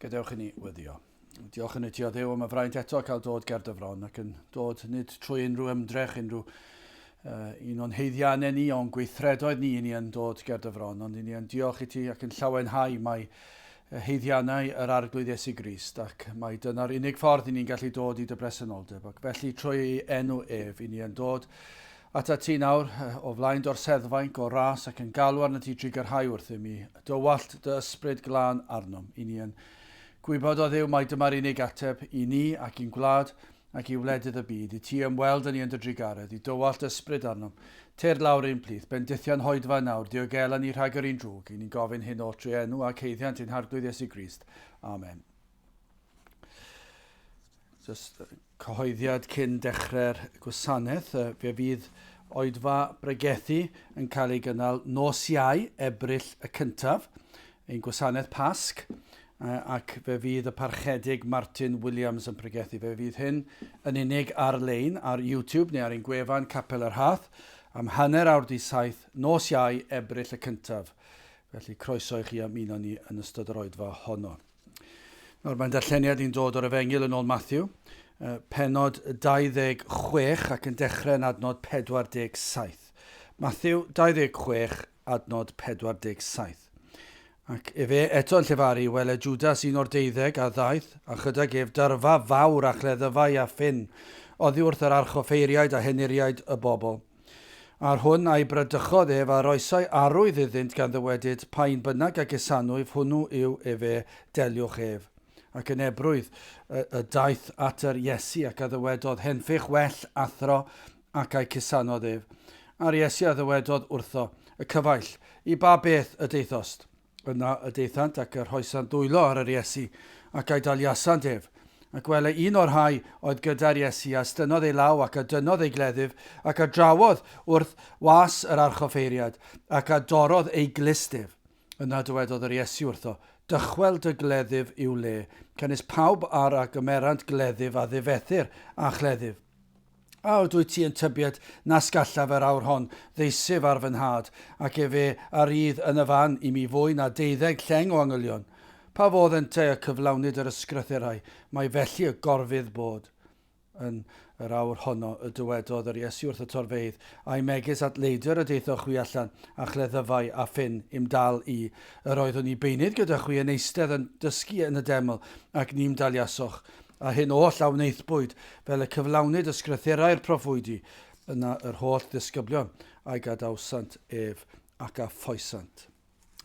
Gadewch i ni weddio. Diolch yn i ti o Dduw am y fraint eto cael dod ger dy fron ac yn dod nid trwy unrhyw ymdrech, unrhyw uh, un o'n heiddiannau ni, o'n gweithredoedd ni, i ni yn dod ger dy fron, ond i ni yn diolch i ti ac yn llawenhau mai heiddiannau yr Arglwydd Iesu Grist ac mai dyna'r unig ffordd i ni'n gallu dod i dy bresenoldeb ac felly trwy ei enw ef i ni yn dod atat ti nawr o flaen dorseddfainc o ras ac yn galw arnat ti drugarhau wrthym i dywallt dy ysbryd glân arnom i ni yn gwybod o Dduw mai dyma'r unig ateb i ni ac i'n gwlad ac i wledydd y byd, i ti ymweld â ni yn dy drugaredd, i dywallt ysbryd arnom. Tyrd lawr ein plith, bendithia'n hoedfa nawr, diogela ni rhag yr un drwg, i ni'n gofyn hyn oll trwy enw ac haeddiant ein Harglwydd Iesu Grist. Amen. Just cyhoeddiad cyn dechrau'r gwasanaeth, fe fydd oedfa bregethu yn cael ei gynnal nos Iau, Ebrill y cyntaf, ein gwasanaeth Pasg, ac fe fydd y Parchedig Martin Williams yn pregethu. Fe fydd hyn yn unig ar-lein, ar YouTube neu ar ein gwefan Capel y Rhath, am 7:30 nos Iau, Ebrill y cyntaf. Felly croeso i chi ymuno ni yn ystod yr oedfa honno. Nawr mae'n darlleniad i'n dod o'r Efengyl yn ôl Matthew, penod 26 ac yn dechrau yn adnod 47. Matthew 26, adnod 47. Ac efe eto yn llefaru, wele Judas un o'r deuddeg a ddaeth, a chydag ef dyrfa fawr a chleddyfau a ffyn, oddi wrth yr archoffeiriaid a henuriaid y bobl. A'r hwn a'i bradychodd ef, a roesai arwydd iddynt gan ddywedyd, Pa un bynnag a gusanwyf, hwnnw yw efe, deliwch ef. Ac yn ebrwydd y, y daeth at yr Iesu, ac a ddywedodd, Henffych well, athro, ac a'i cusanodd ef. A'r Iesu a ddywedodd wrtho, Y cyfaill, i ba beth y daethost? Yna y daethant ac y rhoesant ddwylo ar yr Iesu, ac a'i daliasant ef. Ac wele un o'r rhai oedd gyda'r Iesu a estynnodd ei law ac a dynnodd ei gleddyf, ac a drawodd wrth was yr archoffeiriad, ac a dorrodd ei glust ef. Yna dywedodd yr Iesu wrtho, Dychwel dy gleddyf i'w le, canys pawb a'r a gymerant gleddyf a ddifethir â chleddyf. A ydwyt ti yn tybied nas gallaf yr awr hon ddeisyf ar fy nhad, ac efe a rydd yn y fan i mi fwy na deuddeg lleng o angylion? Pa fodd yntau y cyflawnid yr ysgrythurau, mai felly y gorfydd bod? Yn yr awr honno y dywedodd yr Iesu wrth y torfeydd, Ai megis at leidr y daethoch chwi allan, a chleddyfau a ffyn i'm dal i? Yr oeddwn i beunydd gyda chwi yn eistedd yn dysgu yn y deml, ac ni'm daliasoch. A hyn oll a wnaethpwyd, fel y cyflawnid ysgrythurau'r proffwydi, yna yr holl ddisgyblion a'i gadawsant ef ac a ffoesant.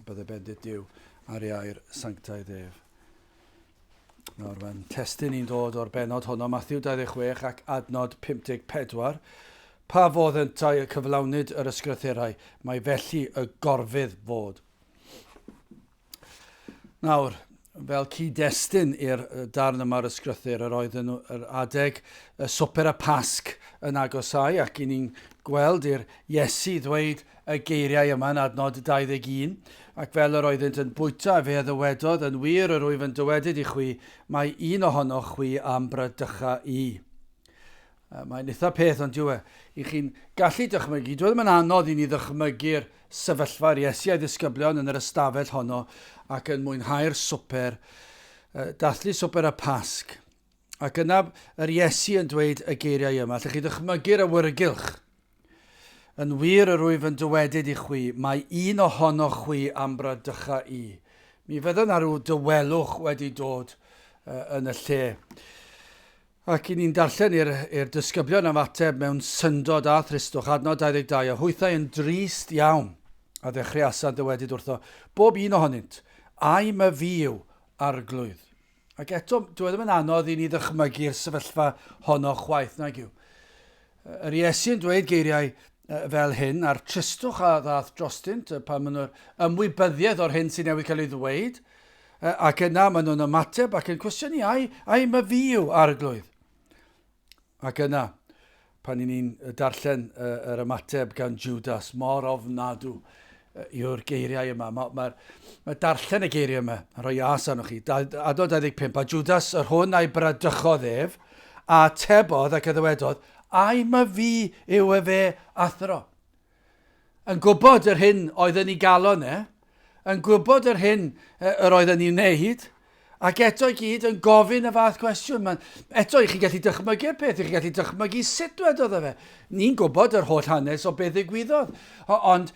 Bydde bendith Duw ar ei air sanctaidd ef. Nawr, mae'n testun i'n dod o'r bennod honno, Matthew 26 ac adnod 54. Pa fodd yntau y cyflawnid yr ysgrythurau, mae felly y gorfydd fod. Nawr, fel cyd-destun i'r darn yma o'r ysgrythur, yr oedd yn yr adeg y swper y Pasg yn agosáu ac i ni'n gweld i'r Iesu ddweud y geiriau yma yn adnod 21, ac fel yr oeddynt yn bwyta, fe a ddywedodd, yn wir yr wyf yn dywedyd i chwi, mae un ohonoch chwi am bradycha i. Mae'n eitha peth ond dyw e. I chi'n gallu dychmygu, dyw e ddim yn anodd i ni ddychmygu'r sefyllfa yr Iesu a'i ddisgyblion yn yr ystafell honno ac yn mwynhau'r swper, dathlu swper y Pasg. Ac yna yr Iesu yn dweud y geiriau yma. Allwch chi ddychmygu'r awyrgylch? Yn wir yr wyf yn dywedyd i chwi, mae un ohonoch chwi am bradycha i. Mi fydda 'na rhyw dawelwch wedi dod yn y lle. Ac i ni'n darllen i'r, i'r disgyblion am ateb mewn syndod a thristwch, adnod 22, a hwythau yn drist iawn, a ddechreuasant ddywedyd wrtho, bob un ohonynt, ai my fi yw arglwydd. Ac eto, dyw e ddim yn anodd i ni ddychmygu'r sefyllfa honno chwaith, nag yw. Yr Iesu yn dweud geiriau fel hyn, a'r tristwch a ddath drostynt, pan maen nhw'r ymwybyddiaeth o'r hyn sy'n newydd cael ei ddweud, ac yna maen nhw'n ymateb ac yn cwestiynu, ai, ai my fi yw arglwydd? Ac yna, pan i ni'n darllen yr ymateb gan Judas, mor ofnadw yw'r geiriau yma. Mae, mae, mae darllen y geiriau yma yn rhoi as arnoch chi. Adnod 25, a Judas yr hwn a'i bradychodd ef, a atebodd ac a ddywedodd, ai my fi yw efe athro. Yn gwybod yr hyn oedd yn ei galon e, yn gwybod yr hyn yr oedd yn ei wneud, Ac eto i gyd yn gofyn y fath gwestiwn. Mae'n, eto, i chi gallu dychmygu'r peth, i chi gallu dychmygu sut dwedodd e fe. Ni'n gwybod yr holl hanes o beth ddigwyddodd, ond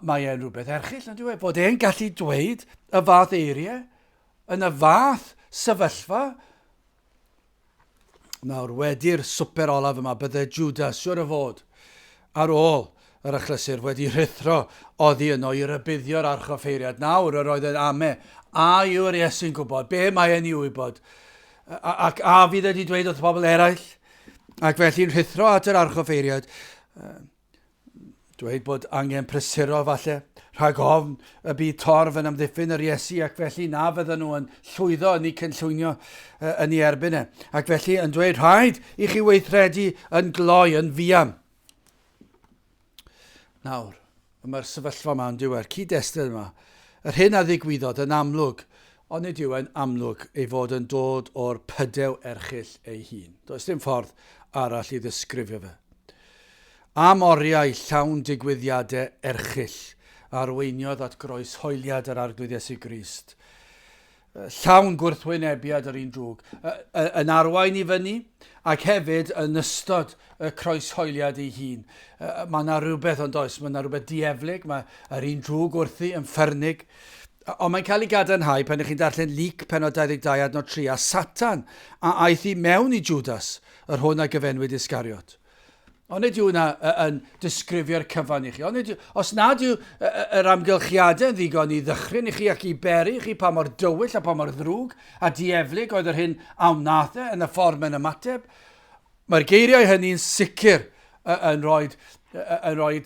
mae e'n rhywbeth erchyll, yn dweud, fod e'n gallu dweud y fath eiriau yn y fath sefyllfa. Nawr, wedi'r swper olaf yma, bydde Judas, siwr o fod, ar ôl yr achlysur, wedi rhuthro oddi yno i rybuddio'r archoffeiriad. Nawr, yr oedd yn ame, a yw'r Iesu'n gwybod be mae e'n ei wybod, ac a fydd wedi dweud wrth bobl eraill, ac felly'n rhuthro at yr archoffeiriad. Dweud bod angen prysuro falle, rhag ofn y bydd torf yn amddiffyn yr Iesu ac felly na fydden nhw yn llwyddo yn eu cynllwynio yn ei erbyn e. Ac felly yn dweud rhaid i chi weithredu yn gloi, yn fuan. Nawr, mae'r sefyllfa yma yn diwedd, cyd-destun yma. Yr hyn a ddigwyddodd yn amlwg, ond nid yw e'n amlwg ei fod yn dod o'r pydew erchyll ei hun. Does dim ffordd arall i ddisgrifio fe. Am oriau llawn digwyddiadau erchyll a arweiniodd at groeshoeliad yr Arglwydd Iesu Grist, llawn gwrthwynebiad yr un drwg, yn arwain i fyny ac hefyd yn ystod y croeshoeliad ei hun. Mae yna rhywbeth ond oes, mae yna rhywbeth dieflig, mae yr un drwg wrthi yn ffyrnig. Ond mae'n cael ei gadarnhau pan ych chi'n darllen Luc penod 22 adnod 3, a Satan a aeth i mewn i Judas, yr hwn a gyfenwid Iscariot. Ond nid yw hwnna yn disgrifio'r cyfan i chi. Ond nid yw, os nad yw yr amgylchiadau yn ddigon i ddychryn i chi ac i beri i chi pa mor dywyll a pa mor ddrwg a dieflig oedd yr hyn a wnaeth e yn y ffordd mae'n ymateb, mae'r geiriau hynny'n sicr yn rhoi, yn rhoi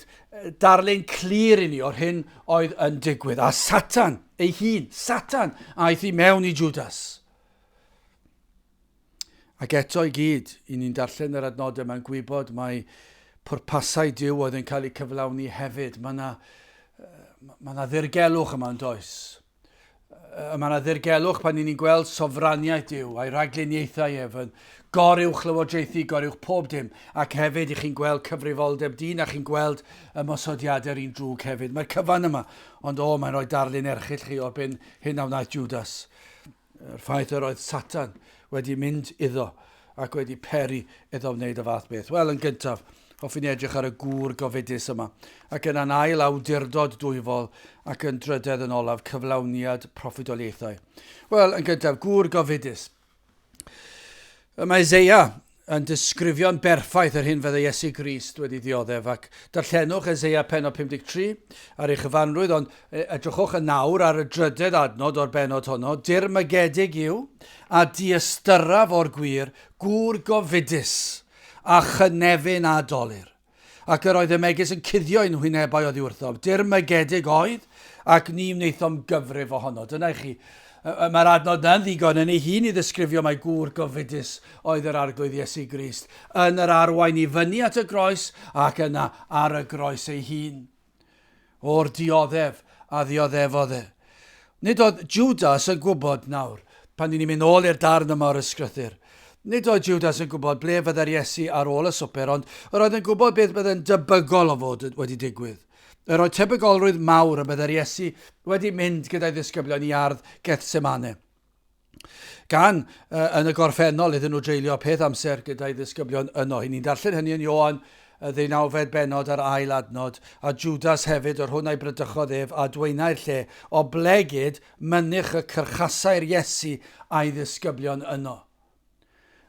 darlun clir i ni o'r hyn oedd yn digwydd. A Satan ei hun, Satan, aeth i mewn i Judas. Ac eto i gyd, i ni'n darllen yr adnodau yma'n gwybod mai pwrpasau Duw oedd yn cael eu cyflawni hefyd. Mae yna, mae yna ddirgelwch yma yn does. Mae yna ddirgelwch pan ni'n gweld sofraniaeth Duw a'i ragluniaethau ef yn goruwch lywodraethu, goruwch pob dim, ac hefyd i chi'n gweld cyfrifoldeb dyn a chi'n gweld ymosodiadau'r un drwg hefyd. Mae'r cyfan yma, ond o, mae'n rhoi darlun erchyll chi o'r bin hyn a wnaeth Judas. Yr ffaith yr oedd Satan wedi mynd iddo ac wedi peri iddo wneud y fath beth. Wel, yn gyntaf, hoffwn i edrych ar y gŵr gofidus yma, ac yna'n ail awdurdod dwyfol, ac yn drydedd yn olaf cyflawniad proffwydoliaethau. Wel, yn gyntaf, gŵr gofidus. Mae Eseia yn disgrifio'n berffaith yr hyn fydde Iesu Grist wedi ddioddef, ac darllenwch Eseia pennod 53 ar ei chyfanrwydd, ond edrychwch yn nawr ar y drydedd adnod o'r bennod honno, dirmygedig yw, a diystyraf o'r gwir, gŵr gofidus, a chynefin a dolur. Ac yr oedd y megis yn cuddio ein hwynebau oddi wrtho. Dirmygedig oedd, ac ni wnaethom gyfrif ohono. Dyna i chi. Mae'r adnod yna'n ddigon yn ei hun i ddisgrifio mai gŵr gofidus oedd yr Arglwydd Iesu Grist, yn yr arwain i fyny at y groes ac yna ar y groes ei hun. O'r dioddef a ddioddefodd e. Nid oedd Judas yn gwybod nawr, pan ni'n mynd ôl i'r darn yma o'r ysgrythur. Nid oedd Judas yn gwybod ble fyddai'r Iesu ar ôl y swper, ond yr oedd yn gwybod beth byddai'n debygol o fod wedi digwydd. Yr oedd tebygolrwydd mawr y byddai'r Iesu wedi mynd gyda'i ddisgyblion i ardd Gethsemane. Gan yn y gorffennol iddyn nhw dreulio peth amser gyda'i ddisgyblion yno. I ni'n darllen hynny yn Ioan y ddeunawfed bennod a'r ail adnod, a Judas hefyd, yr hwn a'i bradychodd ef, a dweinai'r lle, oblegid mynych y cyrchasai'r Iesu a'i ddisgyblion yno.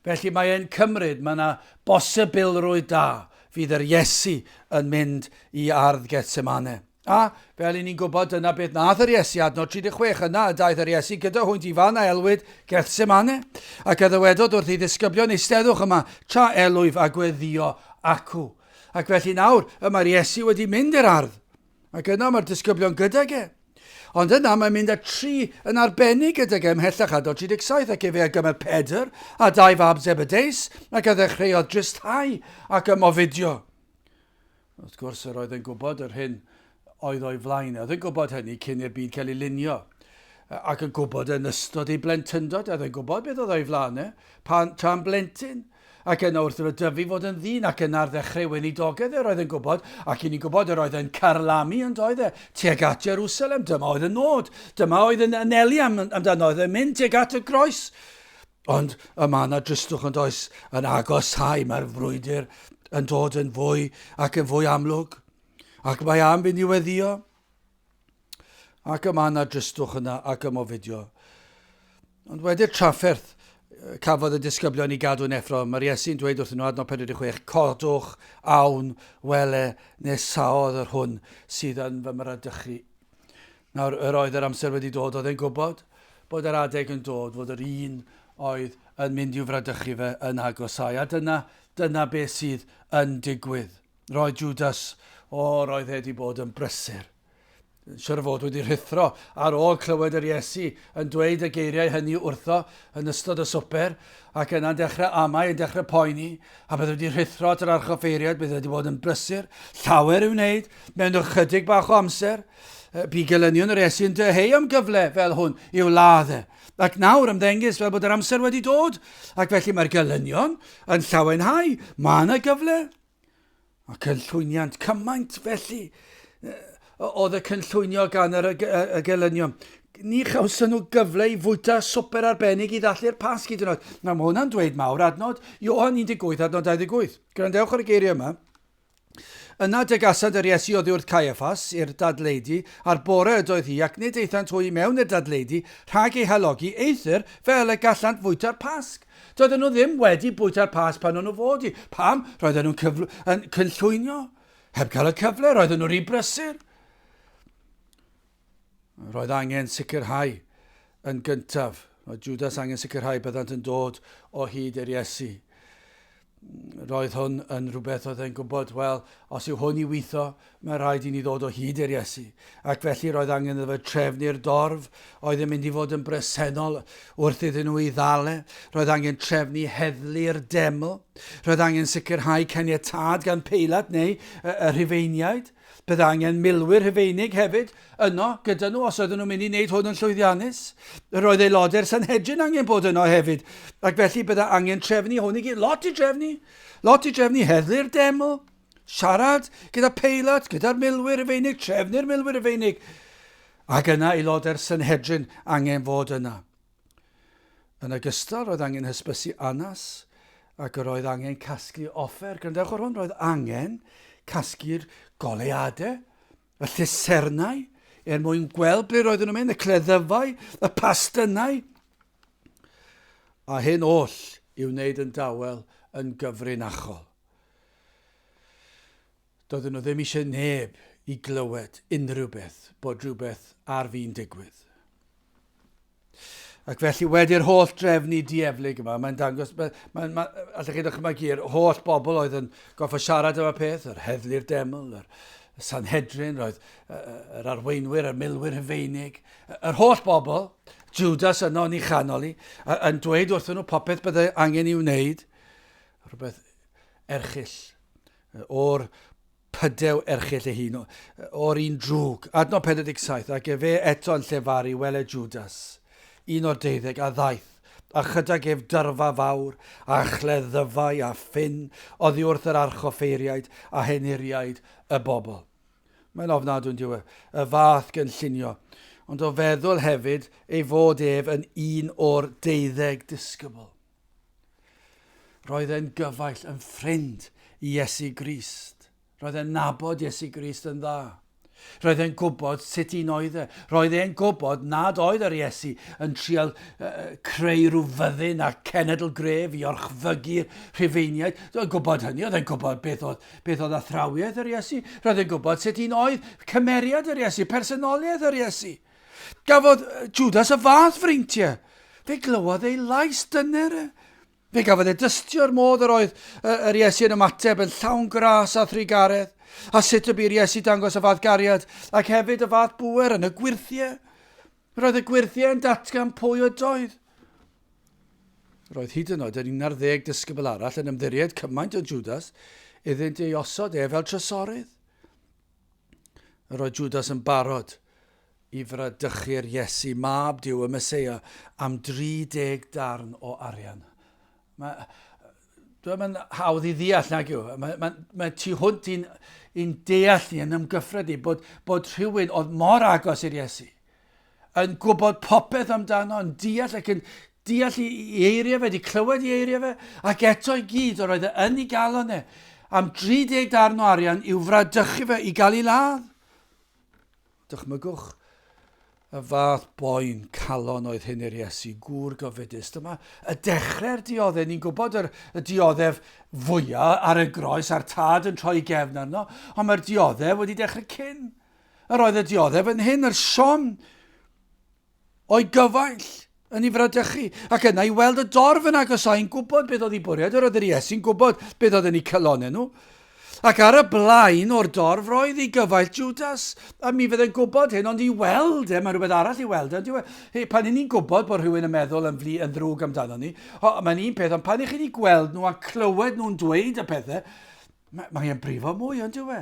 Felly mae e'n cymryd, mae yna bosibilrwydd da fydd yr Iesu yn mynd i ardd Gethsemane. A, fel i ni'n gwybod, dyna beth nath yr Iesu, adnod 36, yna y daeth yr Iesu gyda hwynt i fan a elwid Gethsemane, ac a ddywedodd wrth ei ddisgyblion, eisteddwch yma, tra elwyf a gweddio acw. Ac felly nawr, y mae'r Iesu wedi mynd i'r ardd, ac yna mae'r disgyblion gydag e. Ond yna mae'n mynd â tri yn arbennig gydag e ymhellach, adnod 37, ac efe a gymer Pedr a dau fab Zebedeus, ac a ddechreuodd dristhau ac ymofidio. Wrth gwrs, yr oedd yn gwybod yr hyn oedd o'i flaen. Oedd yn gwybod hynny cyn i'r byd cael ei lunio. Ac yn gwybod yn ystod ei blentyndod, oedd yn gwybod beth oedd o'i flaen e, pan, tra'n blentyn. Ac yna wrth iddo dyfu fod yn ddyn, ac yna ar ddechrau ei weinidogedd e, roedd yn gwybod, ac i ni'n gwybod yr oedd e'n carlamu yn doedd e, tuag at Jerusalem. Dyma oedd y nod, dyma oedd yn anelu am, amdano, oedd e'n mynd tuag at y groes. Ond y mae yna dristwch yn does yn agoshau, mae'r frwydr yn dod yn fwy ac yn fwy amlwg. Ac mae am fynd i weddio. Ac y mae yna dristwch yna ac ymofidio. Ond wedi'r trafferth cafodd y disgyblion i gadw'n effro, mae'r Iesu'n dweud wrthyn nhw adnod 46, Codwch, awn, wele, nesaodd yr hwn sydd yn fy mradychu. Nawr, yr oedd yr amser wedi dod, oedd e'n gwybod bod yr adeg yn dod, fod yr un oedd yn mynd i'w fradychu fe yn agosau. A dyna, dyna beth sydd yn digwydd. Roedd Judas, o, roedd e wedi bod yn brysur. Siwr o fod wedi rhuthro ar ôl clywed yr Iesu yn dweud y geiriau hynny wrtho yn ystod y swper, ac yna'n dechrau amau, yn dechrau poeni, a bydde wedi rhuthro at yr archoffeiriaid, bydde wedi bod yn brysur, llawer i'w wneud, mewn ychydig bach o amser. Bu gelynion yr Iesu yn dyheu am gyfle fel hwn i'w ladd e. Ac nawr ymddengys fel bod yr amser wedi dod, ac felly mae'r gelynion yn llawenhau. Mae yna gyfle. A cynllwyniant cymaint felly oedd y cynllwynio gan yr, y, y, y gelynion. Ni chawson nhw gyfle i fwyta swper arbennig i ddathlu'r Pasg hyd yn oed. Nawr mae hwnna'n dweud mawr, adnod Ioan 18, adnod 28. Gwrandewch ar y geiriau yma. Yna dygasant yr Iesu oddi wrth Caiaffas i'r dadleudy, a'r bore ydoedd hi, ac nid aethant hwy i mewn i'r dadleudy rhag ei halogi, eithr fel y gallant fwyta'r Pasg. Doedden nhw ddim wedi bwyta'r Pasg pan o'n nhw fod i. Pam? Roedden nhw'n cyfl yn cynllwynio. Heb cael y cyfle, roedden nhw rhy brysur. Roedd angen sicrhau yn gyntaf. Roedd Judas angen sicrhau byddant yn dod o hyd i'r Iesu. Roedd hwn yn rhywbeth oedd e'n gwybod, wel, os yw hwn i weithio, mae rhaid i ni ddod o hyd i'r Iesu. Ac felly roedd angen iddo fe trefnu'r dorf oedd yn mynd i fod yn bresennol wrth iddyn nhw i ddale. Roedd angen trefnu heddlu'r deml. Roedd angen sicrhau caniatâd gan Peilat neu y, y Rhufeiniaid. Byddai angen milwyr Rhufeinig hefyd yno gyda nhw os oedden nhw'n mynd i wneud hwn yn llwyddiannus. Roedd aelodau'r Sanhedrin angen bod yno hefyd, ac felly byddai angen trefnu hwn i gyd. Lot i drefnu. Lot i drefnu heddlu'r deml, siarad gyda Peilat, gyda'r milwyr Rhufeinig, trefnu'r milwyr Rhufeinig. Ac yna aelodau'r Sanhedrin angen fod yna. Yn ogystal, roedd angen hysbysu Annas ac yr oedd angen casglu offer. Gwrandewch ar hwn, roedd angen casglu'r goleuadau, y llusernau, er mwyn gweld ble roedden nhw'n mynd, y cleddyfau, y pastynau. A hyn oll i'w wneud yn dawel yn gyfrinachol. Doedden nhw ddim eisiau neb i glywed unrhyw beth bod rhywbeth ar fin digwydd. Ac felly wedi'r holl drefnu dieflig yma, mae'n dangos, mae, mae, mae, allwch chi ddychmygu'r holl bobl oedd yn goffa siarad am y peth, yr heddlu'r deml, yr Sanhedrin, roedd yr arweinwyr, y milwyr Rhufeinig, yr holl bobl, Judas yno yn ei chanol i, yn dweud wrthyn nhw popeth byddai angen ei wneud, rhywbeth erchyll o'r pydew erchyll ei hun, o'r un drwg. Adnod 47, ac efe eto yn llefaru, wele Judas, un o'r deuddeg, a ddaeth, a chydag ef dyrfa fawr, a chleddyfau a ffyn, oddi wrth yr archoffeiriaid a henuriaid y bobl. Mae'n ofnadwy, yn dyw e, y fath gynllunio, ond o feddwl hefyd ei fod ef yn un o'r deuddeg disgybl. Roedd e'n gyfaill, yn ffrind i Iesu Grist. Roedd e'n nabod Iesu Grist yn dda. Roedd e'n gwybod sut un oedd e. Roedd e'n gwybod nad oedd yr Iesu yn trial uh, creu rhyw fyddin a cenedl gref i orchfygu'r Rhufeiniaid. Roedd e'n gwybod hynny, oedd e'n gwybod beth oedd, beth oedd athrawiaeth yr Iesu. Roedd e'n gwybod sut un oedd cymeriad yr Iesu, personoliaeth yr Iesu. Gafodd Judas y fath freintiau. Fe glywodd ei lais dyner e. Fe gafodd e dystio'r modd yr oedd yr Iesu yn ymateb yn llawn gras a thrugaredd, a sut y bu'r Iesu dangos y fath gariad ac hefyd y fath bŵer yn y gwyrthiau. Roedd y gwyrthiau yn datgan pwy ydoedd. Roedd hyd yn oed yr 11 disgybl arall yn ymddiried cymaint o Judas iddynt ei osod e fel trysorydd. Yr oedd Judas yn barod i fradychu'r Iesu, mab Duw, y Meseia, am 30 darn o arian. Mae, Dwi'n mynd hawdd i ddeall nag yw. Mae, mae, mae tu hwnt i'n, i'n deall ni yn ymgyffred ni bod, bod rhywun oedd mor agos i'r Iesu yn gwybod popeth amdano, yn deall ac yn deall i, i eiriau fe, wedi clywed i eiriau fe, ac eto i gyd yr oedd e yn ei galon e am 30 darn o arian i'w fradychu fe i gael ei ladd. Dychmygwch y fath boen calon oedd hyn i'r Iesu, gŵr gofidus. Dyma y dechrau'r dioddef. Ni'n gwybod yr, y dioddef fwyaf ar y groes a'r tad yn troi gefn arno, ond mae'r dioddef wedi dechrau cyn. Yr oedd y dioddef yn hyn, yr siom o'i gyfaill yn ei fradychu, ac yna i weld y dorf yn agosáu'n gwybod beth oedd ei bwriad, yr oedd yr Iesu'n gwybod beth oedd yn eu calonnau nhw. Ac ar y blaen o'r dorf roedd ei gyfaill Judas, a mi fydd e'n gwybod hyn, ond i weld e, mae rhywbeth arall i weld e, e? Hey, pan i ni'n gwybod bod rhywun yn meddwl yn, fli, yn ddrwg amdano ni, o, mae'n un peth, ond pan i chi wedi gweld nhw a clywed nhw'n dweud y pethau, mae, mae e'n brifo mwy, ond yw e?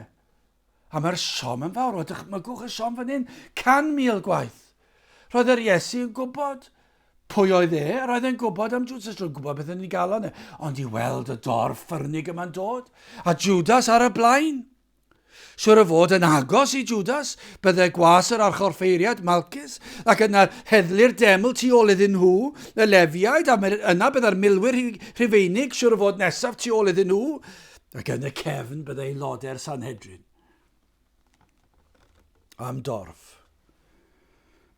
A mae'r siom yn fawr. O, dychmygwch y siom fan hyn. 100,000 gwaith. Roedd yr Iesu yn gwybod pwy oedd e, roedd e'n gwybod am Judas, roedd yn gwybod beth yn ei galon e. Ond i weld y dorf ffyrnig yma'n dod, a Judas ar y blaen. Siwr o fod yn agos i Judas, bydde gwas yr archorffeiriad, Malchus, ac yna'r heddlu'r deml tu ôl iddyn nhw, y Lefiaid, a yna bydde'r milwyr Rhufeinig, siwr o fod nesaf tu ôl iddyn nhw. Ac yn y cefn byddai aelodau'r Sanhedrin. Am dorf.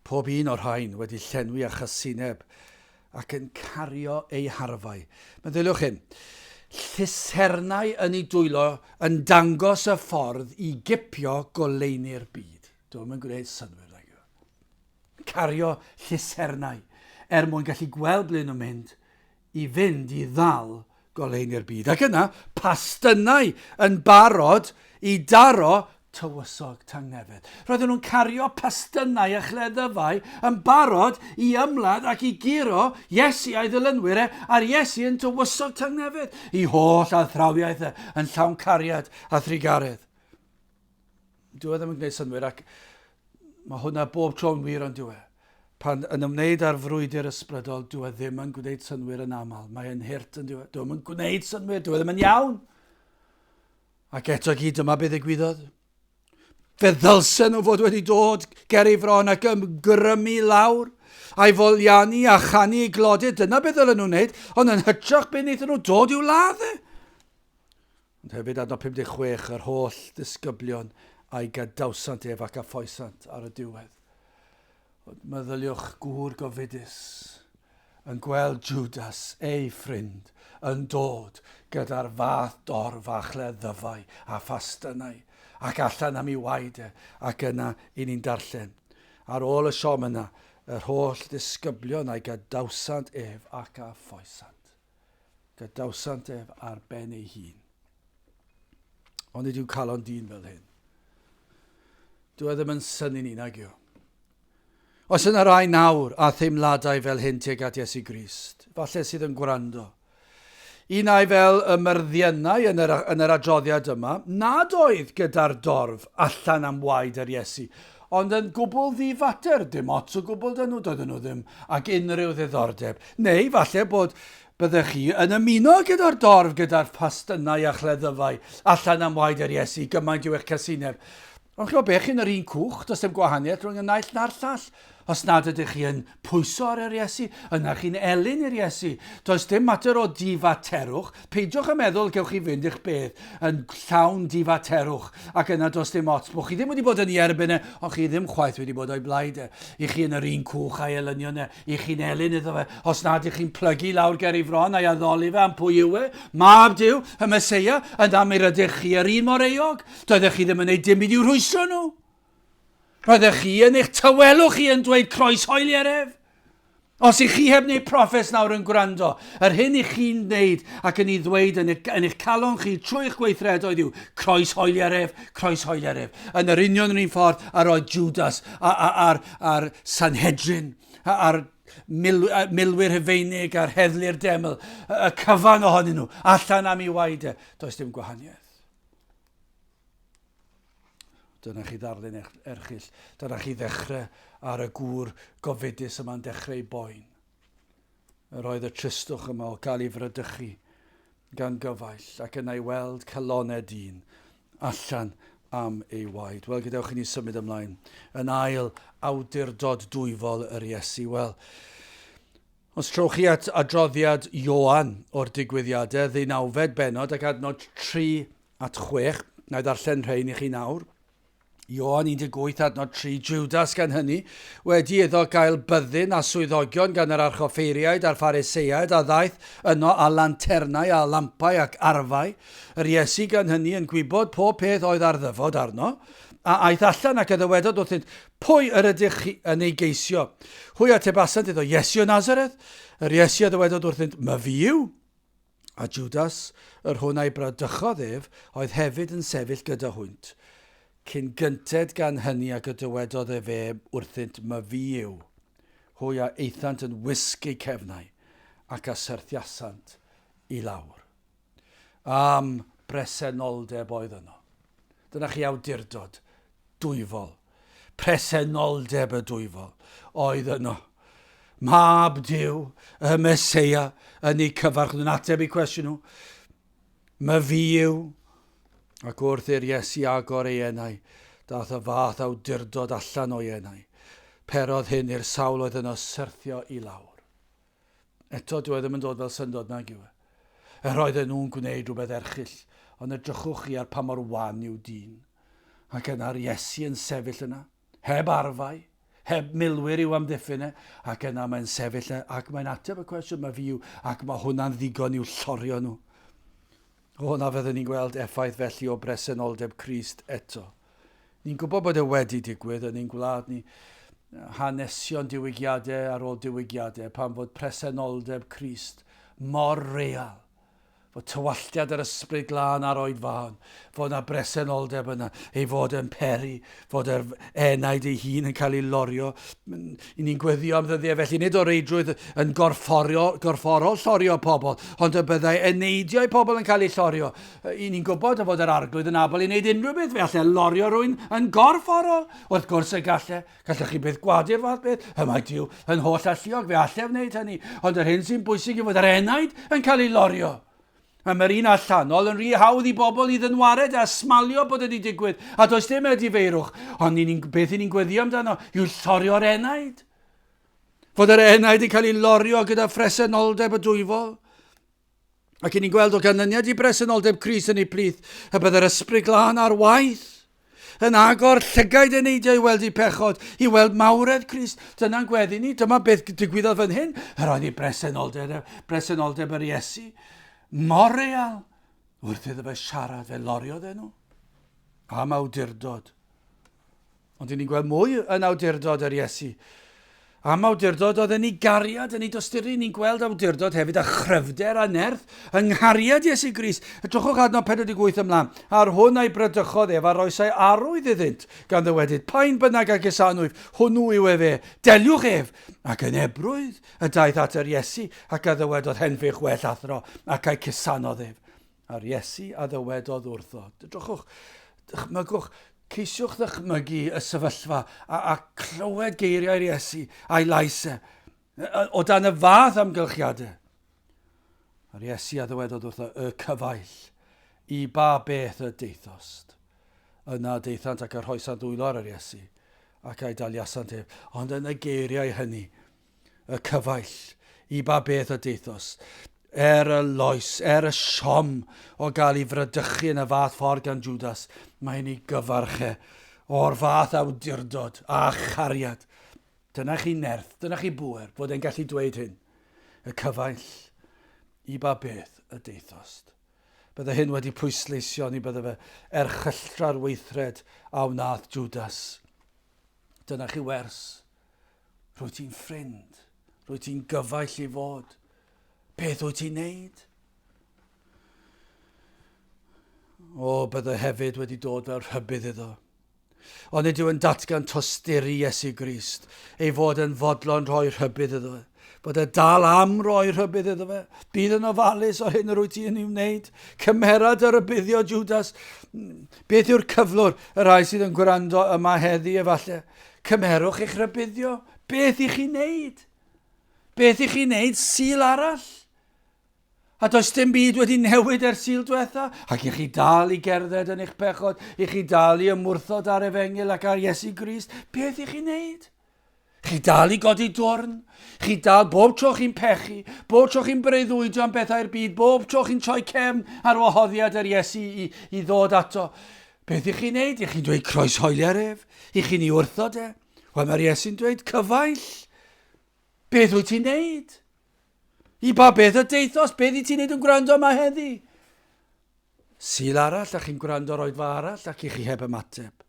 Pob un o'r rhain wedi llenwi â chysineb ac yn cario eu harfau. Meddyliwch hyn. Llusernau yn ei dwylo yn dangos y ffordd i gipio goleuni'r byd. Dwi'n yn gwneud synnwyr nag yw. Cario llusernau er mwyn gallu gweld ble nhw'n mynd i fynd i ddal goleuni'r byd. Ac yna, pastynnau yn barod i daro tywysog tangnefedd. Roedden nhw'n cario pastynnau a chleddyfau yn barod i ymladd ac i guro Iesu a'i ddilynwyr e, a'r Iesu yn tywysog tangnefedd, i holl athrawiaeth e yn llawn cariad a thrugaredd. Dyw e ddim yn gwneud synnwyr ac mae hwnna bob tro'n wir ond dyw e. Pan yn ymwneud â'r frwydr ysbrydol, dyw e ddim yn gwneud synnwyr yn aml. Mae e'n hurt yn dyw e. Dyw e ddim yn gwneud synnwyr, dyw e ddim yn iawn. Ac eto gyd dyma beth ddigwyddodd. Fe ddylsen nhw fod wedi dod ger ei fron ac ymgrymu lawr a'i foliannu a chanu ei glodydd. Dyna beth ddylen nhw'n wneud, ond yn hytrach beth wnaethon nhw dod i'w ladd e. Ond hefyd adnod 56, yr holl ddisgyblion a'i gadawsant ef ac a ffoesant ar y diwedd. Ond meddyliwch gŵr gofidus yn gweld Judas, ei ffrind, yn dod gyda'r fath dorf a chleddyfau a phastynau ac allan am ei waed e, ac yna i ni'n darllen. Ar ôl y siom yna, yr holl ddisgyblion a'i gadawsant ef ac a ffoesant. Gadawsant ef ar ben ei hun. Ond nid yw calon dyn fel hyn. Dyw e ddim yn synnu ni, nag yw. Oes yna rai nawr a theimladau fel hyn tuag at Iesu Grist, falle sydd yn gwrando. Un ai fel y myrddiynau yn yr, yn yr adroddiad yma, nad oedd gyda'r dorf allan am waed yr Iesu, ond yn gwbl ddifater, dim ots o gwbl dyn nhw, doedden nhw ddim ag unrhyw ddiddordeb. Neu falle bod byddech chi yn ymuno gyda'r dorf gyda'r pastynau a chleddyfau allan am waed yr Iesu, gymaint yw eich casineb. Ond chi'n gwybod beth, chi'n yr un cwch, does dim gwahaniaeth rhwng y naill na'r llall. Os nad ydych chi yn pwyso ar yr Iesu, yna chi'n elyn i'r Iesu. Does dim mater o difaterwch. Peidiwch â meddwl gewch chi fynd i'ch bedd yn llawn difaterwch ac yna does dim ots bod chi ddim wedi bod yn ei erbyn e, ond chi ddim chwaith wedi bod o'i blaid e. I chi yn yr un cwch a'i elynion e, i chi'n elyn iddo fe. Os nad ych chi'n plygu lawr ger ei fron a'i addoli fe am pwy yw e, mab Duw, y Meseia, yna mi rydych chi yr un mor euog. Doeddech chi ddim yn gwneud dim byd i'w rhwystro nhw. Roeddech chi yn eich tawelwch chi yn dweud croeshoelier ef. Os ych chi heb wneud proffes nawr yn gwrando, yr hyn i chi'n wneud ac yn ei ddweud yn, yn eich calon chi trwy'ch gweithredoedd yw croeshoelier ef, croeshoelier ef. Yn yr union yr un ffordd ar oedd Judas a'r, a'r Sanhedrin a'r mil, milwyr Rhufeinig a'r heddlu'r deml, y cyfan ohonyn nhw, allan am ei waed e. Does dim gwahaniaeth. Dyna chi ddarlun erchyll. Dyna chi ddechrau ar y gŵr gofidus yma'n dechrau ei boen. Yr oedd y tristwch yma o gael ei fradychu. gan gyfaill ac yna i weld calonau dyn allan am ei waed. Wel, gadewch i ni symud ymlaen. Yn ail, awdurdod dwyfol yr Iesu. Wel, os trowch chi at adroddiad Ioan o'r digwyddiadau, ddeunawfed bennod ac adnod 3 at 6, na i ddarllen rhain i chi nawr. Ioan 18 adnod 3, Judas gan hynny, wedi iddo gael byddin a swyddogion gan yr archoffeiriaid a'r Phariseiaid a ddaeth yno â lanternau a lampau ac arfau, yr Iesu gan hynny yn gwybod pob peth oedd ar ddyfod arno, a aeth allan ac a ddywedodd wrthynt, Pwy yr ydych chi yn ei geisio? Hwy atebasant iddo, Iesu o Nazareth. Yr Iesu a ddywedodd wrthynt, Myfi yw. A Jwdas, yr hwn a'i bradychodd ef, oedd hefyd yn sefyll gyda hwynt. Cyn gynted gan hynny ag y dywedodd efe wrthynt, Myfi yw. Hwy a aethant yn wisg eu cefnau, ac a syrthiasant i lawr. Am bresenoldeb oedd yno. Dyna chi awdurdod dwyfol. Presenoldeb y dwyfol oedd yno. Mab Duw, y Meseia, yn eu cyfarch nhw'n ateb eu cwestiwn nhw. Myfi yw. Ac wrth i'r Iesu agor ei enau, dath y fath awdurdod allan o'i enau. Perodd hyn i'r sawl oedd yno syrthio i lawr. Eto, dyw e ddim yn dod fel syndod, nag yw e? Yr oedden nhw'n gwneud rhywbeth erchyll, ond edrychwch chi ar pa mor wan yw dyn. Ac yna'r Iesu yn sefyll yna, heb arfau, heb milwyr i'w amddiffyn e, ac yna mae'n sefyll e, ac mae'n ateb y cwestiwn, mae fi yw, ac mae hwnna'n ddigon i'w llorio nhw. O, na fyddwn ni'n gweld effaith felly o bresenoldeb Crist eto. Ni'n gwybod bod e wedi digwydd yn ein gwlad ni, hanesion diwygiadau ar ôl diwygiadau, pan fod presenoldeb Crist mor real, fod tywalltiad yr Ysbryd Glân ar oedfaon, fod 'na bresenoldeb yna, ei fod yn peri fod yr enaid ei hun yn cael ei lorio. I ni'n gweddio am ddyddiau felly, nid o reidrwydd yn gorfforio, gorfforol llorio pobl, ond y byddai eneidiau pobl yn cael eu llorio. I ni'n gwybod fod yr arglwydd yn abl i wneud unrhyw beth, fe allai lorio rhywun yn gorfforol. Wrth gwrs y gallai. Gallech chi byth gwadu'r fath beth. Y mae Duw yn holl alluog, fe allai wneud hynny. Ond yr hyn sy'n bwysig yw fod yr enaid yn cael ei lorio. A mae'r un allanol yn rhy hawdd i bobl i ddynwared a smalio bod wedi digwydd, a does dim edifeirwch. Ond ni'n, beth i ni'n gweddio amdano yw llorio'r enaid. Fod yr enaid yn cael ei lorio gyda phresenoldeb y dwyfol. Ac i ni'n gweld o ganlyniad i bresenoldeb Crist yn ei plith, y bydd yr ysbryd glân ar waith yn agor llygaid eneidiau i weld eu pechod, i weld mawredd Crist. Dyna'n gweddi ni, dyma beth digwyddodd fan hyn. Yr oedd ei bresenoldeb, bresenoldeb yr Iesu mor real. Wrth iddo fe siarad, fe loriodd e nhw am awdurdod. Ond i ni'n gweld mwy yn awdurdod yr Iesu. Am awdurdod oedd yn ei gariad, yn ei dosturi, ni'n gweld awdurdod hefyd a chryfder a nerth yng nghariad Iesu Grist. Edrychwch adnod 48 ymlaen. A'r hwn a'i bradychodd ef a roesai arwydd iddynt, gan ddywedyd, Paun bynnag a gusanwyf, hwnnw yw efe, deliwch ef. Ac yn ebrwydd y daeth at yr Iesu, ac a ddywedodd, Henfych well athro, ac a'i cusanodd ef. A'r Iesu a ddywedodd wrtho, Drychwch, dychmygwch, ceisiwch ddychmygu y sefyllfa a, a clywed geiriau'r Iesu a'i lais e, o dan y fath amgylchiadau. A'r Iesu a ddywedodd wrtho, y cyfaill, i ba beth y deithost? Yna daethant ac a rhoesant ddwylo ar yr Iesu, ac a'i daliasant ef. Ond yn y geiriau hynny, y cyfaill, i ba beth y deithos, er y loes, er y siom o gael ei fradychu yn y fath ffordd gan Judas, mae'n ei gyfarch e o'r fath awdurdod a chariad. Dyna chi nerth, dyna chi bŵer, fod e'n gallu dweud hyn. Y cyfaill, i ba beth y deithost. Bydde hyn wedi pwysleisio ni bydde fe erchylltra'r weithred a wnaeth Judas. Dyna chi wers. Rwyt ti'n ffrind. Rwyt ti'n gyfaill i fod. Beth wyt ti'n neud? O, bydde hefyd wedi dod fel rhybudd iddo. Ond nid yw yn datgan tosturi Iesu Grist, ei fod yn fodlon rhoi rhybudd iddo fe. Bod e dal am roi rhybudd iddo fe. Bydd yn ofalus o'r hyn yr wyt ti'n ei wneud. Cymera dy rybuddio, Judas. Beth yw'r cyflwr y rhai sydd yn gwrando yma heddi efallai? Cymerwch eich rhybuddio. Beth i chi wneud? Beth i chi wneud Sul arall? A does dim byd wedi newid ers Sul diwetha, ac i chi dal i gerdded yn eich pechod, i chi dal i ymwrthod ar efengyl ac ar Iesu Grist, beth i chi wneud? Chi dal i godi dwrn, chi dal bob tro chi'n pechu, bob tro chi'n breuddwydio am bethau'r byd, bob tro chi'n troi cefn ar wahoddiad yr Iesu i, i ddod ato. Beth i chi'n neud? I chi'n dweud croeshoelia'r ef? I chi'n ei wrthod e? Wel, mae'r Iesu'n dweud, cyfaill, beth wyt ti'n neud? I ba beth y deithos? Beth i ti'n neud yn gwrando yma heddi? Sul arall, a chi'n gwrando ar oedfa arall, ac i chi heb ymateb.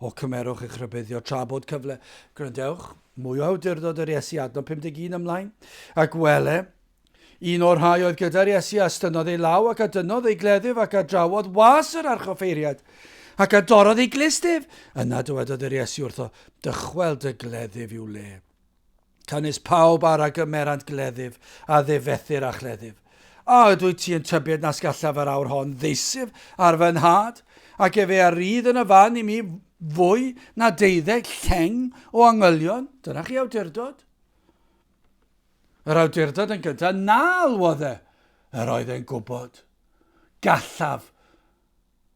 O, cymerwch eich rhybuddio tra bod cyfle. Gwrandewch, mwy o awdurdod yr Iesu adnod 51 ymlaen. Ac wele, un o'r rhai oedd gyda'r Iesu a estynnodd ei law ac a dynnodd ei gleddyf ac a drawodd was yr archoffeiriad ac a dorrodd ei glust ef. Yna dywedodd yr Iesu wrtho, dychwel dy gleddyf i'w le. Canys pawb ar a gymerant gleddyf, a ddifethir â chleddyf. A ydwyt ti yn tybied nas gallaf yr awr hon ddeisyf ar fy nhad, ac efe a rydd yn y fan i mi fwy na deuddeg lleng o angylion? Dyna chi awdurdod. Yr awdurdod yn gyntaf, na alwodd e. Yr oedd e'n gwybod. Gallaf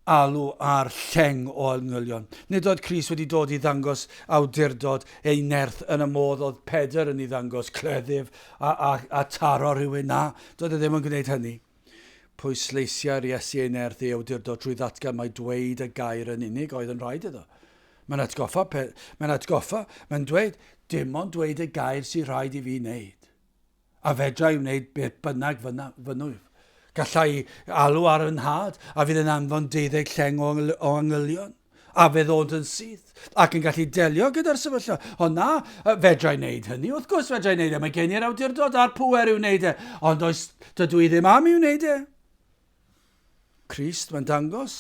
alw ar lleng o angylion. Nid oedd Crist wedi dod i ddangos awdurdod ei nerth yn y modd oedd Pedr yn ei ddangos, cleddyf a, a, a taro rhywun. Na, doedd e ddim yn gwneud hynny. Pwysleisiai'r Iesu ei nerth ei awdurdod trwy ddatgan mai dweud y gair yn unig oedd yn rhaid iddo. Mae'n atgoffa, mae'n atgoffa, mae'n dweud, dim ond dweud y gair sy'n rhaid i fi wneud. A fedra i wneud beth bynnag fynnwyf. Galla i alw ar fy nhad, a fydd yn anfon deuddeg lleng o, o angylion, a fe ddod yn syth, ac yn gallu delio gyda'r sefyllfa. Ond na, fedra i wneud hynny, wrth gwrs fedra i wneud e, mae gen i'r awdurdod a'r pŵer i'w wneud e, ond oes, dydw i ddim am i'w wneud e. Crist, mae'n dangos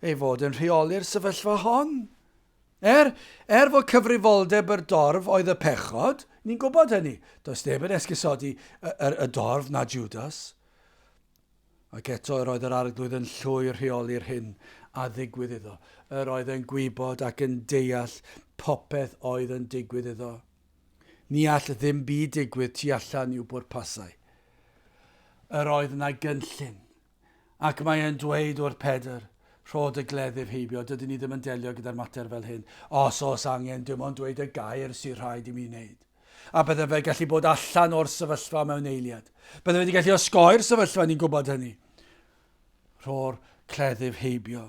ei fod yn rheoli'r sefyllfa hon. Er, er fod cyfrifoldeb yr dorf oedd y pechod, ni'n gwybod hynny. Does neb yn esgusodi y, y, y dorf na Judas. Ac eto yr oedd yr arglwydd yn llwyr rheoli'r hyn a ddigwydd iddo. Yr oedd yn gwybod ac yn deall popeth oedd yn digwydd iddo. Ni all ddim byd digwydd tu allan i'w bwrpasau. Yr oedd yna gynllun. Ac mae e'n dweud wrth Pedr, Rho dy gleddyf heibio, dydyn ni ddim yn delio gyda'r mater fel hyn. Os oes angen, dim ond dweud y gair sydd rhaid i mi wneud. A bydde fe gallu bod allan o'r sefyllfa mewn eiliad. Bydde fe wedi gallu osgoi'r sefyllfa, ni'n gwybod hynny. Rho'r cleddyf heibio.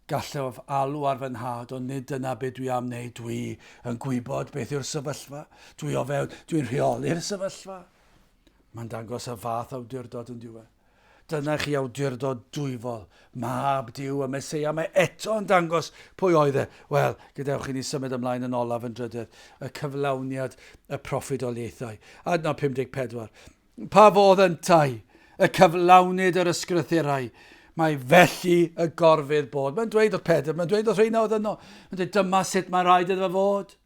Gallaf alw ar fy nhad, ond nid dyna beth dwi am wneud. Dwi yn gwybod beth yw'r sefyllfa. Dwi o fewn, dwi'n rheoli'r sefyllfa. Mae'n dangos y fath awdurdod yn diwedd. Dyna chi awdurdod dwyfol, mab Duw y Meseia. Mae eto yn dangos pwy oedd e. Wel, gadewch i ni symud ymlaen yn olaf yn drydydd, y cyflawniad y proffwydoliaethau. Adnod 54. Pa fodd yntau y cyflawnid yr ysgrythurau? Mae felly y gorfydd bod. Mae'n dweud wrth Pedr, mae'n dweud wrth rheina oedd yno. Mae'n dweud dyma sut mae rhaid iddo fod.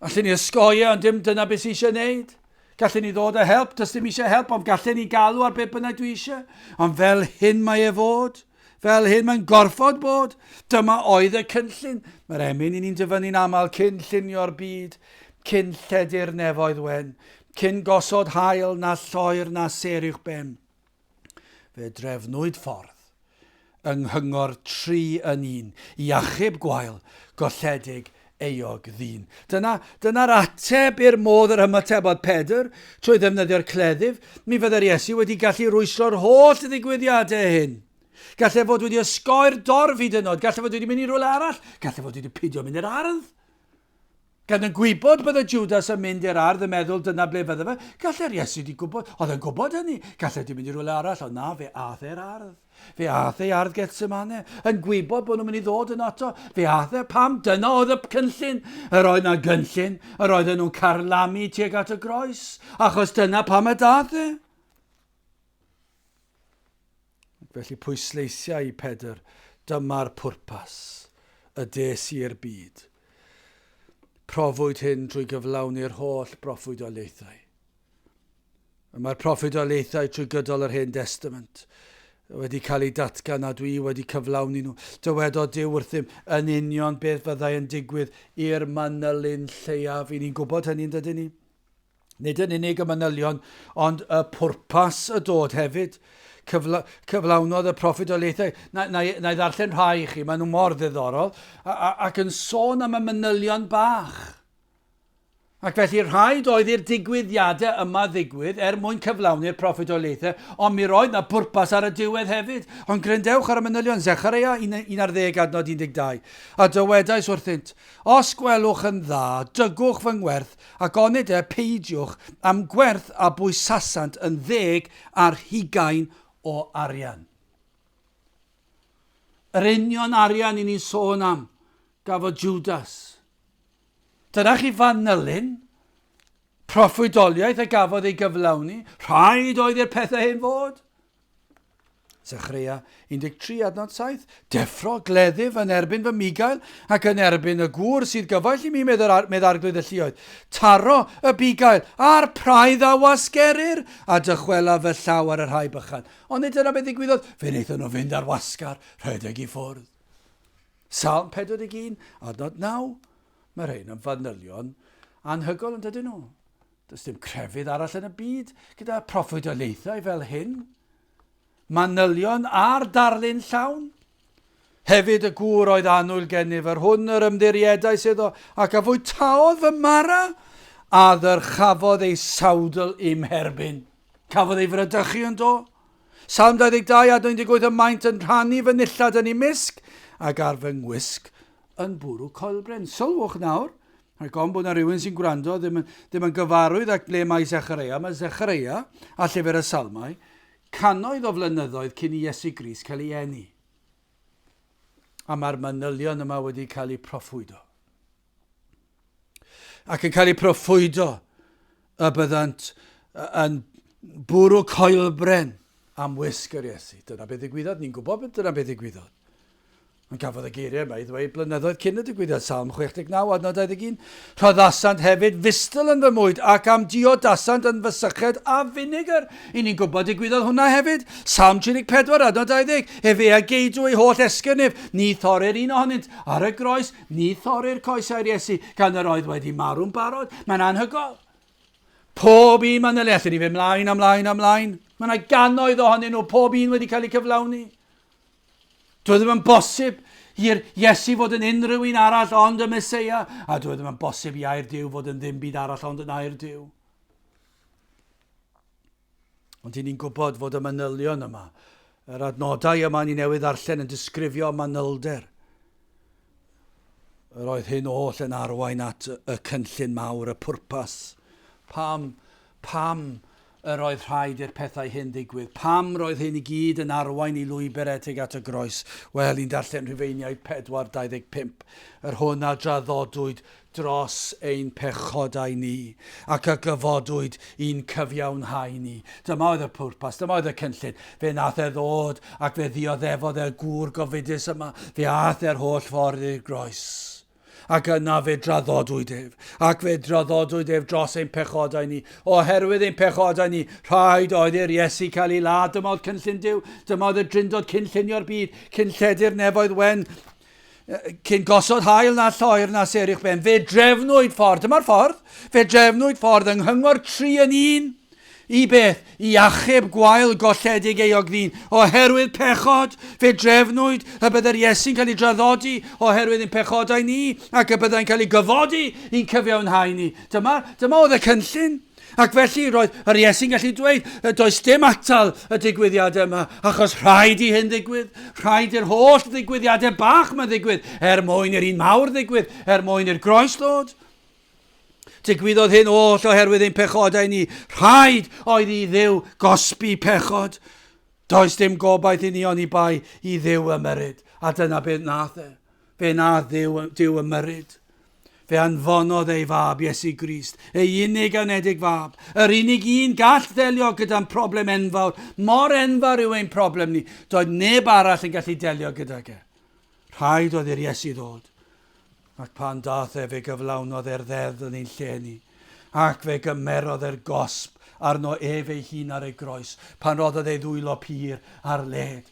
Allen ni osgoi e, ond dim dyna beth sy'n eisiau wneud. Gallen ni ddod â help, does dim eisiau help, ond gallen ni galw ar beth bynnag dwi eisiau. Ond fel hyn mae e fod. Fel hyn mae'n gorfod bod. Dyma oedd y cynllun. Mae'r emyn i ni'n dyfynnu'n aml cyn llunio'r byd, cyn lledu'r nefoedd wen, cyn gosod haul na lloer na sêr uwch ben. Fe drefnwyd ffordd yng nghyngor tri yn un i achub gwael, golledig, euog ddyn. Dyna, dyna'r ateb i'r modd yr ymatebodd Pedr trwy ddefnyddio'r cleddyf. Mi fydde'r Iesu wedi gallu rwystro'r holl ddigwyddiadau hyn. Gallai fod wedi osgoi'r dorf hyd yn oed. Gallai fod wedi mynd i rywle arall. Gallai fod wedi peidio mynd i'r ardd. Gan yn gwybod bydde Judas yn mynd i'r ardd yn meddwl dyna ble fydde fe, gallai'r Iesu di gwybod, oedd e'n gwybod hynny, gallai di mynd i rywle arall, ond na, fe ath e'r ardd. Fe ath ei ardd Gethsemane, yn gwybod bod nhw'n mynd i ddod yn ato. Fe ath e, pam? Dyna oedd y cynllun. Yr oedd na gynllun, yr oedden nhw'n carlamu tuag at y groes, achos dyna pam y dath e. Ac felly pwysleisiau i Pedr, dyma'r pwrpas, y des i'r byd. Profwyd hyn trwy gyflawni'r holl broffwydoliaethau. Y mae'r proffwydoliaethau trwy gydol yr Hen Destament wedi cael eu datgan a dwi wedi cyflawni nhw. Dywedodd Duw wrthym yn union beth fyddai yn digwydd i'r manylyn lleiaf. I ni'n gwybod hynny, yn dydyn ni? Nid yn unig y manylion, ond y pwrpas y dod hefyd. Cyfla, cyflawnodd y proffwydoliaethau. Na, na, na i ddarllen rhai i chi, maen nhw mor ddiddorol, a, a, ac yn sôn am y manylion bach. Ac felly rhaid oedd i'r digwyddiadau yma ddigwydd er mwyn cyflawni'r proffwydoliaethau, ond mi roedd na bwrpas ar y diwedd hefyd. Ond gryndewch ar y manylion, Zechareia 11 adnod 12. A dywedais wrthynt, Os gwelwch yn dda, dygwch fy ngwerth, ac onid e, peidiwch, a'm gwerth a bwysasant yn 20 o arian. Yr union arian i ni'n sôn am gafodd Judas. Dyna chi fanylyn proffwydoliaeth a gafodd ei gyflawni. Rhaid oedd i'r pethau hyn fod. Zechreia 13 adnod 7. Deffro gleddyf yn erbyn fy migail ac yn erbyn y gŵr sydd gyfaill i mi, medd, yr, medd arglwydd y lluoedd. Taro y bugail a'r praidd a wasgerir, a dychwela fy llaw ar y rhai bychan. Ond nid dyna beth ddigwyddodd. Fe wnaethon nhw fynd ar wasgar, rhedeg i ffwrdd. Salm 41, adnod 9. Mae rhain yn fanylion anhygoel yn dydyn nhw. Does dim crefydd arall yn y byd gyda proffwydoliaethau fel hyn. Manylion a'r darlun llawn. Hefyd y gŵr oedd annwyl gennyf, yr hwn yr ymddiriedais iddo, ac a fwytaodd fy mara, a ddyrchafodd ei sawdl i'm herbyn. Cafodd ei fradychu yn do. Salm 22 a 18 y maent yn rhannu fy nillad yn eu mysg, ac ar fy ngwisg yn bwrw coelbren. Sylwch nawr, rhaid gofn bod yna rhywun sy'n gwrando ddim yn, ddim yn gyfarwydd ac ble mae Zechareia. Mae Zechareia a Llyfr y Salmau cannoedd o flynyddoedd cyn i Iesu Grist cael ei eni. A mae'r manylion yma wedi cael eu proffwydo. Ac yn cael eu proffwydo y byddant yn bwrw coelbren am wisg yr Iesu. Dyna beth ddigwyddodd, ni'n gwybod beth dyna beth ddigwyddodd. Ond cafodd y geiriau yma i ddweud blynyddoedd cyn y digwyddiad, Salm 69, adnod 21. Rhoddasant hefyd fistl yn fy mwyd ac am diodasant yn fy syched a finegr. I ni'n gwybod digwyddodd hwnna hefyd. Salm 34, adnod 20. Efe a geidw ei holl esgyrn ef, ni thorir un ohonynt. Ar y groes, Ni thorir coesau'r Iesu gan yr oedd wedi marw'n barod. Mae'n anhygoel. Pob un mae'n le, allan ni fynd mlaen a mlaen a mlaen. Mae yna gannoedd ohonyn nhw, pob un wedi cael eu cyflawni. Dwi ddim yn bosib i'r Iesu fod yn unrhyw un arall ond y Meseia, a dwi ddim yn bosib i air Duw fod yn ddim byd arall ond yn air Duw. Ond i ni'n gwybod fod y manylion yma, yr adnodau yma ni newydd ddarllen yn disgrifio manylder. Yr oedd hyn oll yn arwain at y cynllun mawr, y pwrpas. Pam, pam yr oedd rhaid i'r pethau hyn ddigwydd? Pam roedd hyn i gyd yn arwain i lwybr etig at y groes? Wel, ni'n darllen Rhufeiniaid 4.25, yr hwn a draddodwyd dros ein pechodau ni, ac a gyfodwyd i'n cyfiawnhau ni. Dyma oedd y pwrpas, dyma oedd y cynllun. Fe nath e ddod ac fe ddioddefodd e'r gŵr gofidus yma. Fe ath e'r holl ffordd i'r groes. Ac yna fe draddodwyd ef, ac fe draddodwyd ef dros ein pechodau ni. Oherwydd ein pechodau ni, rhaid oedd i'r Iesu cael ei ladd. Dyma oedd cynllun Duw, dyma oedd y drindod cyn llunio'r byd, cyn lledu'r nefoedd wen, Cyn gosod haul na lloer na ser i'ch ben, fe drefnwyd ffordd, dyma'r ffordd, fe drefnwyd ffordd yng nghyngor tri yn un, i beth? I achub gwael golledig euog ddyn. Oherwydd pechod, fe drefnwyd y byddai'r Iesu'n cael ei draddodi oherwydd ein pechodau ni, ac y byddai'n cael ei gyfodi i'n cyfiawnhau ni. Dyma, dyma oedd y cynllun. Ac felly roedd yr Iesu'n gallu dweud, does dim atal y digwyddiadau yma, achos rhaid i hyn ddigwydd, rhaid i'r holl ddigwyddiadau bach yma ddigwydd, er mwyn i'r un mawr ddigwydd, er mwyn i'r groes ddod. Digwyddodd hyn oll oherwydd ein pechodau ni. Rhaid oedd i Dduw gosbi pechod. Does dim gobaith i ni oni bai i Dduw ymyrryd. A dyna beth nath e. Fe wnaeth Dduw, Duw ymyrryd. Fe anfonodd ei fab, Iesu Grist, ei unig anedig fab, yr unig un gall ddelio gyda'n problem enfawr. Mor enfawr yw ein problem ni, doedd neb arall yn gallu delio gydag e. Rhaid oedd i'r Iesu ddod. Ac pan daeth e, fe gyflawnodd e'r ddeddf yn ein lle ni. Ac fe gymerodd e'r gosb arno ef ei hun ar ei groes, pan roddodd ei ddwylo pur ar led.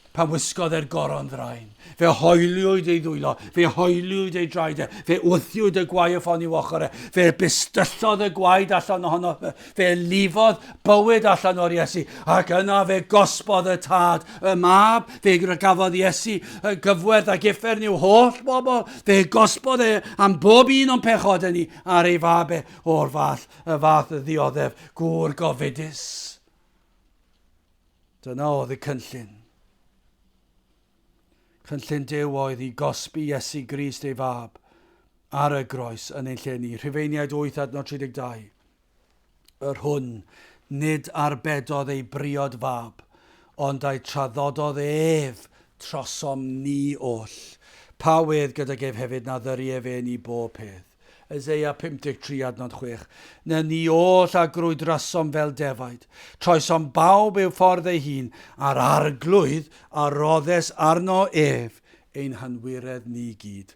Pan wisgodd e'r goron ddrain, fe hoeliwyd ei ddwylo, fe hoeliwyd ei draed e, fe wthiwyd y gwaywffon i'w ochr e, fe bistyllodd y gwaed allan ohono, fe lifodd bywyd allan o'r Iesu, ac yna fe gosbodd y tad, y mab, fe gafodd Iesu y gyfwerth ac uffern i'w holl bobl, fe gosbodd e am bob un o'n pechodau ni ar ei fab e o'r fath, y fath ddioddef gŵr gofidus. Dyna oedd y cynllun. Cynllun Duw oedd i gosbi Iesu Grist ei fab ar y groes yn ein lle ni. Rhufeiniaid 8 adnod 32. Yr hwn nid arbedodd ei briod fab, ond a'i traddododd ef trosom ni oll. Pa wedd gydag ef hefyd na ddyry efe ni bob peth? Eseia 53 adnod 6. Na ni oll a grwydrasom fel defaid. Troesom bawb i'w ffordd ei hun, a'r arglwydd a roddes arno ef ein hanwiredd ni gyd.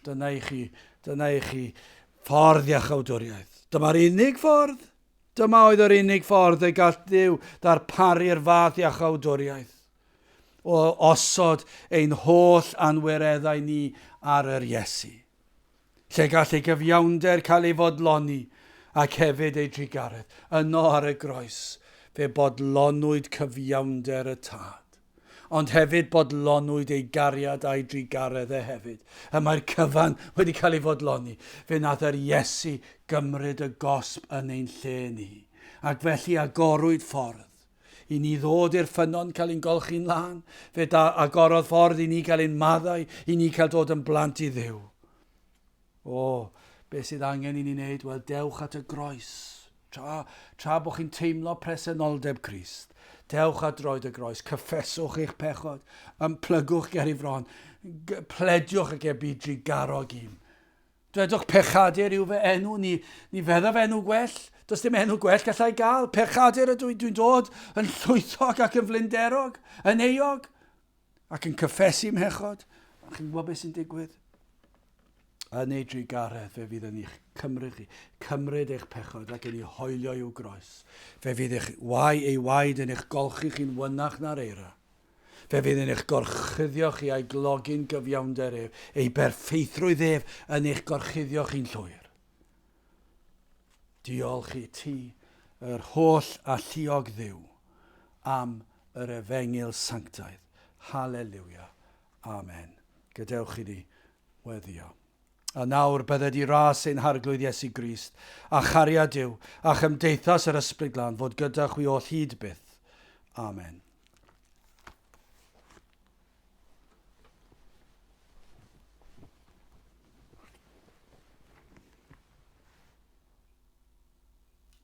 Dyna i chi, dyna i chi ffordd iachawdwriaeth. Dyma'r unig ffordd. Dyma oedd yr unig ffordd y gall Dduw ddarparu'r fath iachawdwriaeth. O osod ein holl anwireddau ni ar yr Iesu. Lle gall ei gyfiawnder cael ei fodloni, ac hefyd ei drugaredd. Yno ar y groes, fe bodlonwyd cyfiawnder y Tad. Ond hefyd bodlonwyd ei gariad a'i drugaredd e hefyd. Y mae'r cyfan wedi cael ei fodloni. Fe wnaeth yr Iesu gymryd y gosb yn ein lle ni. Ac felly agorwyd ffordd i ni ddod i'r ffynnon cael ein golchi'n lân. Fe da agorodd ffordd i ni cael ein maddau, i ni cael dod yn blant i Dduw. O, beth sydd angen i ni wneud? Wel, dewch at y groes. Tra, tra bod chi'n teimlo presenoldeb Crist, dewch at droed y groes, cyffeswch eich pechod, ymplygwch ger ei fron, plediwch ag e byd drugarog un. Dwedwch pechadur yw fy enw, ni, ni feddaf enw gwell, does dim enw gwell gallai gael, pechadur ydw i, dwi'n dod yn llwythog ac yn flinderog, yn euog, ac yn cyffesu mhechod. A chi'n gwybod beth sy'n digwydd? Yn ei drugaredd fe fydd yn eich cymryd chi, cymryd eich pechod ac yn ei hoelio i'w groes. Fe fydd eich wai, ei waed yn eich golchi chi'n wynach na'r eira. Fe fydd yn eich gorchuddio chi a'i glogi'n gyfiawnder ef, ei berffeithrwydd ef yn eich gorchuddio chi'n llwyr. Diolch i ti, yr holl alluog Dduw, am yr efengyl sanctaidd. Haleliwia. Amen. Gadewch i ni weddio. A nawr bydded i ras ein Harglwydd Iesu Grist, a chariad Duw, a chymdeithas yr Ysbryd Glân fod gyda chwi oll hyd byth. Amen.